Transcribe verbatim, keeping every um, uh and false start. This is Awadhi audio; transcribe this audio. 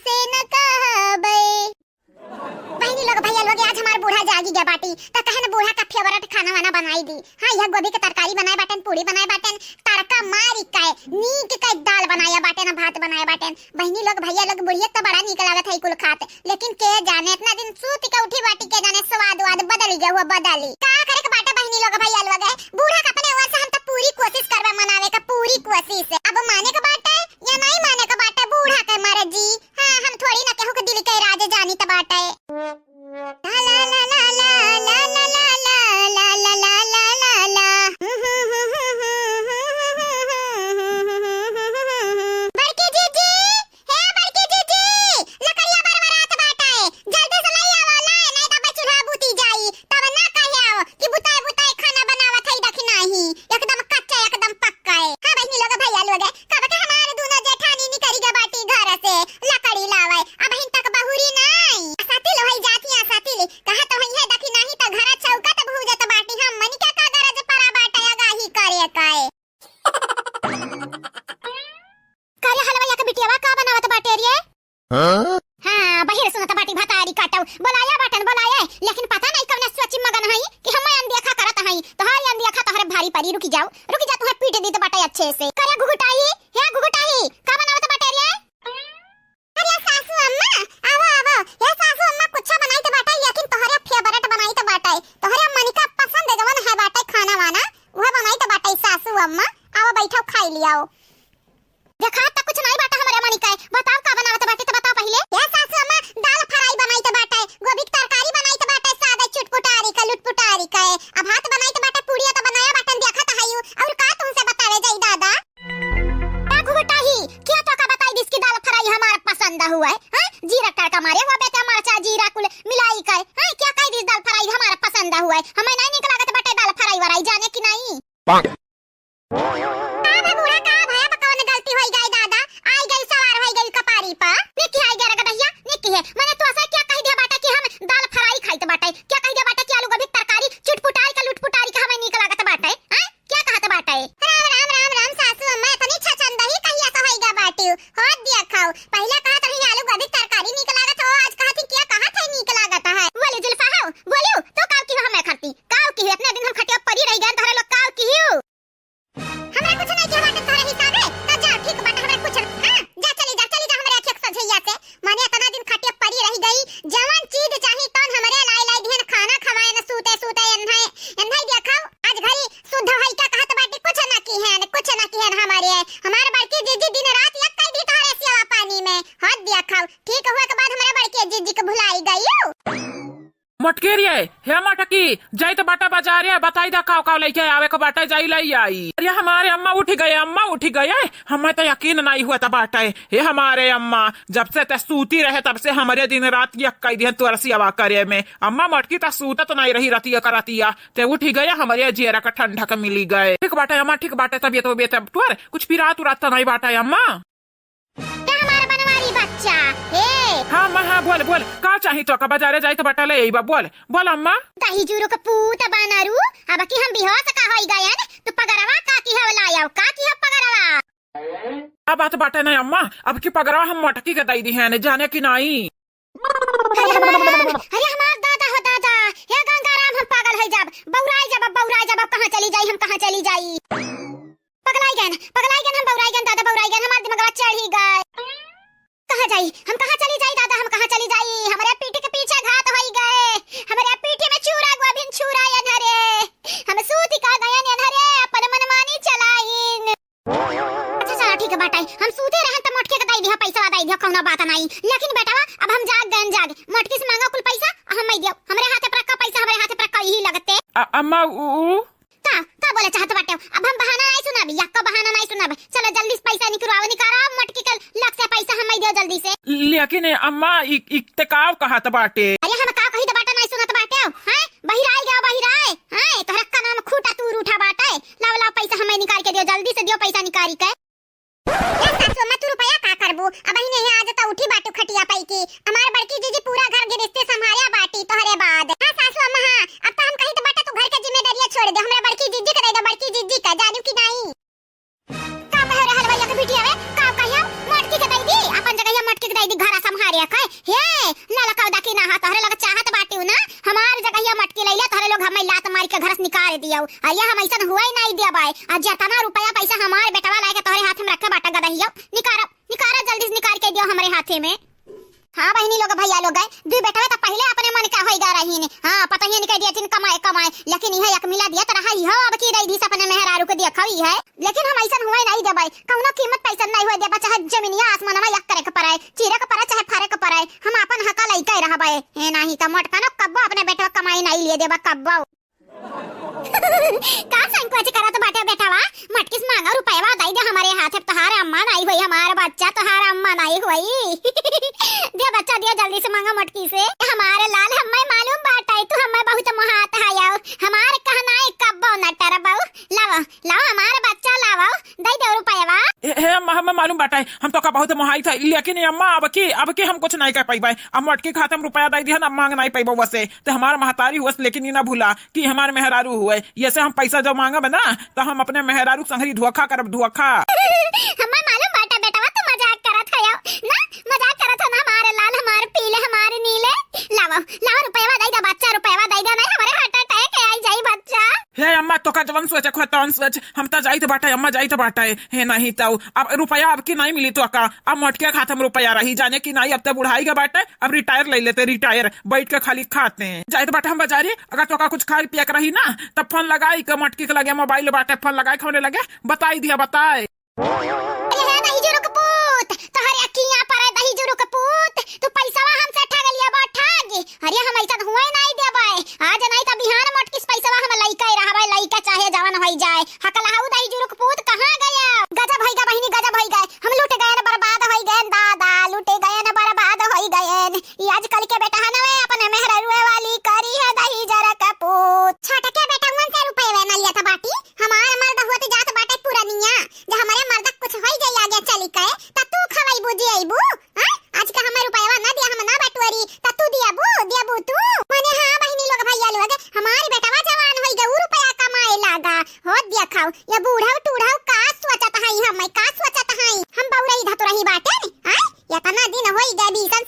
से न कहबे। बहिनी लोग, भैया लोग, आज हमार बूढ़ा जागी गया बाटी, त कहन बूढ़ा का favourite खाना वाना बनाई दी। हाँ, यह गोभी के तरकारी बनाए बाटेन, पूरी बनाए बाटेन, तड़का मारी के नीक के दाल बनाया बाटेन, भात बनाए बाटेन। बहिनी लोग, भैया लोग, बुढ़िया त बड़ा नीक लागत है कुल खात, लेकिन के जाने इतना दिन सूत के उठी बाटी, के जाने स्वाद वाद बदल गया हुआ, बदली। का करे के बाटे बहिनी लोग, भैया लोग, बूढ़ा के अपने ओर से हम त पूरी कोशिश करबे मनावे का, पूरी कोशिश। अब माने के बाटे या नहीं माने के बाटे, बूढ़ा के मर्जी। हाँ, हम थोड़ी ना केहू के दिल के राज जानित बाटे। ला ला ला। बड़की जीजी, हे बड़की जीजी, लकड़िया बरबरात बाटे, जल्दी से लई आवा, ला, नहीं त चूल्हा बुती जाई, तब ना कहे आओ कि बुताए बुताए खाना बनावत है, देखी नाही, एकदम कच्चा, एकदम पक्का है। हाँ बहिनी लोग, भैया लोग, कब के हमार दूनो जेठानी निकरी गए बाटी घर से लकड़ी लावे, अबहिन तक बहुरी नाई। सतिल होई जाती है, सतिल। कहा तो होई है, देखी नाही तो घर चौका त भूजत बाटी। हम मनी क्या का गरज पड़ा बाटे आगाही करे काए। करे हलवाइया के बिटियावा का बनावत बाटे रे? हाँ? हाँ, बहिर सुनत बाटी भतारी काटऊ। बोलाया बाटन, बोलाया, लेकिन पता नहीं कवने सोची मगन हई कि हम अनदेखा करत हई। तोहार अनदेखा तोहरे भारी परी, रुकी जाऊ, रुकी जा, तुहे पीट दीत बाटे अच्छे से। करे घुघुटाई, हे घुघुटाई, का बनावत बाटे रे? अरे सासू अम्मा, आवो, आवो। हे सासू अम्मा, कुछ बनाइत बाटे, लेकिन तोहरे favourite बनाइत बाटे। तोहरे मनिका पसंद जवन है बाटे खाना वाना, उहे बनाइत बाटे सासू अम्मा। आवो, बैठो, खाई लियाओ। देखा त कुछ नहीं बाटे हमरे मनिका। बताओ का बनावत बाटे, त बताओ पहिले। हे सासू अम्मा, दाल fry बनाइत बाटे, गोभी के तरकारी बनाइत बाटे, सादा चुटपुटारी का, लुटपुटारी का। अब भात बनाइत बाटे, पूड़िया त बनाया बाटन, देखत हयू। और का तुमसे बतावे जाई दादा? का घुघुटाही, क्या तो का बताई दिस की दाल fry हमार पसंद हुआ है, हैं? जीरा तड़का मारे हुआ बेटा, मरचा जीरा कुल मिलाई के, हैं? क्या कही दिस दाल fry हमार पसंद हुआ है, हमें नहीं निक लागत बाटे दाल fry वराई, जाने की नहीं। का भे बूढ़ा, का भे, अब कौन गलती होई गई दादा? आई गई, सवार होई गई कपारी पा। निकी आई गया रे गदहिया, निकी है। मने तो ऐसा क्या कही दिया बाटे कि हम दाल fry खाइत बाटे? क्या कही दिया बाटे कि आलू गोभी के तरकारी चुटपुटारी का, लुटपुटारी का हमें निक लागत बाटे? हैं? क्या कहत बाटे? राम, राम, राम, राम, सासू अम्मा, इतनी छछंदही कहिया से होइगा बाटिउ? होत दिया खाओ। पहिले कहत रही आलू गोभी के तरकारी नीक लागत हो, आज कहत ही क्या कहत है नीक लागत है? बोली जुल्फा हो, बोलियो, तो काव की हो हमें खरती? काव की हो? इतने दिन हम खटिया परी रही गए, तोहरे लोग काव की हो? हमरा कुछ नहीं किया बाटे तोहरे हिसाबे, तो जा ठीक बाटे, हमरा कुछ, हाँ, जा चली जा, चली जा हमरे अखिया के सोझैया से। माने इतना दिन खटिया परी रही गई, जवन चीज चाही तौन हमरे लाई लाई दिहन, खाना खवाए न सूते सूते एन्हे, एन्हे देखो, आज घरी शुद्ध होई का कहत बाटी, कुछ ना किहन, कुछ ना किहन हमारे। हमार बड़की जीजी दिन रात एक कई दी तोहरे सेवा पानी में। हद देखो, ठीक हुआ के बाद हमारे बड़की जीजी के भुलाई गई। मटकी रे, हे मटकी, जाई त बाटा बाजारे, बताई दा काव काव लइके आवे के बाटे, जाई लई आई। अरे हमारे अम्मा उठ गए, अम्मा उठ गए, हमें तो यकीन नहीं हुआ त बाटे। हे हमारे अम्मा, जब से ते सूती रहे तब से हमरे दिन रात यक्कई दिहन तोर सेवा करे में। अम्मा मटकी त सूतत नहीं रही रतिया का रतिया, ते उठ गए, हमरे जियरा का ठंडक मिली गए। ठीक बाटे अम्मा, ठीक बाटे, तबियत वबियत अब तोर कुछ पिरात उरात त नहीं बाटे अम्मा? ए हमार बनवारी बच्चा, हे। हाँ अम्मा, हाँ बोल, बोल, का चाही तोका? बाजारे जाई त बाटा ले अइबा, बोल, बोल अम्मा। दही जूरो के पूत बानरू, अब की हम बेहोश का होई गयन, तू पगरवा का की हव लायव, का की हव पगरवा? का बात बाटे ना अम्मा, अब की पगरवा हम मटकी के दई दिहन, जाने की नाई। अरे हमार, अरे हमार दादा हो दादा, हे गंगाराम, हम पागल हो जाब, बौराई जाब, बौराई जाब, अब कहाँ चली जाई, हम कहाँ चली जाई? पगलाई गए ना, पगलाई गए ना, हम बौराई गए ना, दादा बौराई गए ना, हमार दिमागवा चढ़ी गए। कहाँ जाई, हम कहाँ चली जाई दादा, हम कहाँ चली जाई? हमरे पीठ के पीछे घात होई गए, हमरे पीठ में चूरा गोभिन चूरा अनहरे, हम सूत का गए अनहरे, अपन मनमानी चलाइन। अच्छा चला ठीक है बाटाई, हम सूते रहन त मोटकी के दई दिया, पैसा दई दिया, कौनो बात नहीं। लेकिन बेटवा अब हम जाग गए जाग, मोटकी से मांगो कुल पैसा, हम मई दियो, हमरे हाथे पर रखा पैसा, हमरे हाथे पर रखा यही लगते। अ-, अम्मा उ, उ? का, का बोले चाहत बाटे? अब हम बहाना नहीं सुनब, यक्को बहाना नहीं सुनब। चलो जल्दी से पैसा निकलवाओ, निकालो मोटकी के लक से पैसा हम मई दियो जल्दी से। लेकिन अम्मा इ, इ ते काव कहत बाटे? अरे हम का कही त बाटे नहीं सुनत बाटे, हैं? बहिराई गया बहिराई, हैं? तोहरा काना में खूंटा तूर उठा बाटे। लाओ, लाओ, पैसा हमें निकाल के दियो, जल्दी से दियो पैसा निकाल के। ए सासू अम्मा, तू रुपया का करबू? अबहिने आज त उठी बाटू खटिया पई की। हमार बड़की जीजी पूरा घर गिरस्ती संभालिया बाटी तोहरे बाद। हाँ सासू अम्मा, हाँ, अब त हम कही त बाटे तू घर के जिम्मेदारियां छोड़ दे, हमरा बड़की जीजी के दे दे, बड़की जीजी का, जानू की नाई? का कहे रे हलवाइया के बिटिया वे? का कहियो? मोटकी के दई दी, अपन जगह ये मोटकी के दई दी, घरा संभाल। अरे कहे, हे, ललका देखी ना, हाँ, तोहरे लोग चाहत बाटिउ ना, हमार जगहिया मटकी लइले, तोहरे लोग हमें लात मारी के घर से निकाल दियो। अरे हम अइसन हुए नाहीं देबै। आ जेतना रुपया पैसा हमार बेटवा लाए के तोहरे हाथ में रखे बाटा गदहियो, निकारो, निकारो, जल्दी से निकाल के दियो हमरे हाथे में। हाँ बहिनी लोग, भइया लोग, दुइ बेटवा त पहिले अपने मन के होई गा रहीन। हाँ, पतोहियन के दियथिन कमाए कमाए, लेकिन इहे एक मिला दियत रहा, इहो अब की दई दीस अपने मेहरारू के देखो इहे। लेकिन हम अइसन हुए नाहीं देबै, कउनो कीमत पैसा नाहीं हुए देबै, चाहे जमीनिया आसमानवा एक करे के पड़े, चीरे के पड़े, चाहे फारे के पड़े, हम आपन हका लइके रहबै। ए नाहीं त मोटकनो कब्बो अपने बेटवा कमाई नाहीं लिए देबै, कब्बो। का संकोच करत बाटे बेटवा? मटकिस मांगा रुपयवा दई दे हमरे हाथे, तोहार अम्मा नाहीं होई, हमार बच्चा तोहार अम्मा नाहीं होई। दे बच्चा, दे जल्दी से मांगा मटकी से। हमार लाल, हम्मे मालूम बाटे, तू हम्मे बहुत मोहात हयौ। हमार कहना एक कब्बो न टरबौ। लावा, लावा हमार बच्चा लावा, दई दे रुपयवा। ए, हे अम्मा, हम्मे मालूम बाटे, हम तोका बहुत मोहाइत है, लेकिन ए अम्मा, अब की, अब की हम कुछ नाहीं कइ पइबै। अब मटकी खातिर हम रुपया दई दिहन, अब मांग नाहीं पइबौ वसे। त हमार महतारी हुअस, लेकिन ई ना भूला कि हमार मेहरारू हुए। यसे हम पैसा जब मांगब ना, त हम अपने मेहरारू के संगरी धोखा करब, धोखा। हम्मे मालूम बाटे बेटवा, तू मजाक करत हयौ ना, मजाक करत हो ना, हमार लाल, हमार पीले, हमार नीले। लावा, लावा रुपयवा दई दे, बच्चा रुपयवा दई दे, नाहीं हमरे heart attack आई जाई बच्चा। हे अम्मा, तोका जवन सोचे के होए तवन सोच, हम त जाइत बाटे अम्मा, जाइत बाटे। हे नाहीं तउ अब रुपया अब की नाहीं मिली तोका, अब मोटके खातिर हम रुपया रही, जाने कि नाहीं, अब त बुढ़ाई के बाटे, अब retire लइ लेते, retire, बइठ के खाली खाते। जाइत बाटे हम बजारी, अगर तोका कुछ खाए पिए के रही ना, त फोन लगाई के मोटकी के लगे मोबाइल बाटे, फोन लगाई के हमरे लगे, बताई दिया, बताए। अरे हे दही जुरुक पूत, तोहरे अखियां पर दही जुरुक पूत, तू पैसवा हमसे ठग लिया बा ठग। अरे हम अइसन हुए नाहीं देबै, आज नाहीं त बिहान मोटकिस पैसवा हम लइके रहबै, लइके चाहे जवन होई जाए। हकलहाऊ दही जुरुक पूत कहाँ गया? गजब होई गा बहिनी, गजब होई गए, हम लुट गएन, बर्बाद होई गएन दादा, लुट गएन, बर्बाद होई गएन। ई आजकल के बेटहनवे अपने मेहररुए वाली करी है दही जरक पूत। छोटके बेटउअन से रुपयवे न लियत बाटी, हमार मर्द होत जात बाटे पुरनिया, जब हमरे मर्द कुछ होई जाई आगे चली के, त तू खवइबू जियइबू, हैं? आज का हमें रुपयवा न दिया, हम ना बटोरी, त तू दियाबू, दियाबू तू? माने हाँ बहिनी लोग, भइया लोग, हमार बेटवा जवान होई गए, उ रुपया कमाए लागा। हो देखाओ, ये बूढ़ऊ टूढ़ऊ का सोचत हई, हमें का सोचत हई? हम बउरई धतुरही बाटे, हैं? एतना दिन होई गए, बीसन